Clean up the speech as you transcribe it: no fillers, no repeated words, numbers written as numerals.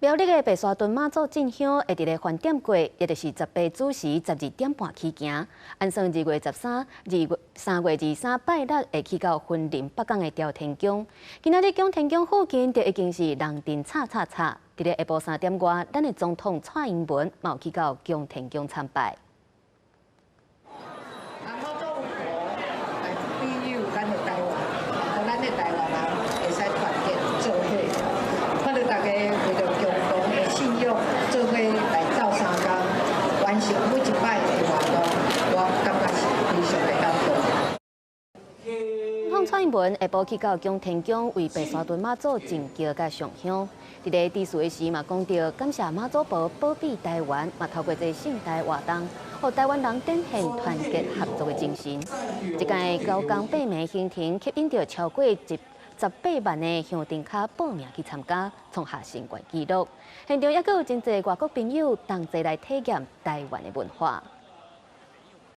苗栗的白沙屯媽祖進香會佇咧飯點過，也就是18子時12點半起行。按算2月13、3月23拜六會去到雲林北港的朝天宮。今仔日蔣天宮附近就已經是人陣吵吵吵。佇咧下晡3點外，咱的總統蔡英文嘛有去到蔣天宮參拜。媽祖婆來庇佑咱的台灣，予咱的台灣人會使團結做伙。看著大家為著共同的信仰，做伙來鬥相共，完成每一擺的活動，我感覺是非常的感動。總統蔡英文下晡去到蔣天宮為白沙屯媽祖進轎佮上香。佇咧致辭的時嘛講著感謝媽祖婆保庇台灣，嘛透過這個盛大活動，予台灣人展現團結合作的精神。這屆九江八暝行程吸引著超過18萬的香燈跤報名去參加，創下新懸紀錄。現場猶閣有真濟外國朋友同齊來體驗台灣的文化。